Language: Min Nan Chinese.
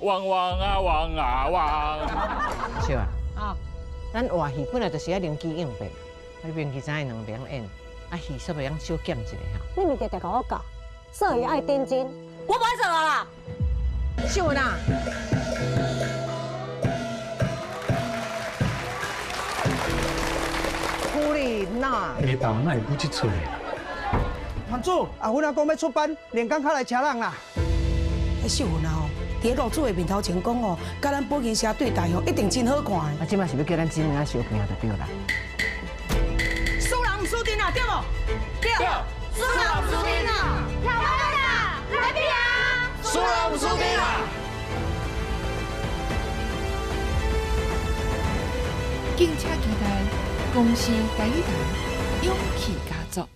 汪汪啊汪啊汪。笑啊！啊，咱活戲本來就是愛靈機應變，啊，你明知影𪜶兩袂曉演，啊，戲煞會曉小減一下吼。你毋是定定共我教，做戲愛認真，我無愛做啊啦。秀文啊！夫人呐！下昼哪會舞這出的？團主，阿芬阿講欲出班，連工較來車人啦。彼秀芬啊吼，佇咧老主的面頭前講吼，佮咱寶金社對台吼，一定真好看的。啊，這擺是欲叫咱姊妹仔相拼就對啦。輸人毋輸陣啊，對無？對。輸人毋輸陣啊！跳舞啦，來比啊！輸人毋輸陣啊！敬請期待，公視台語台勇氣家族。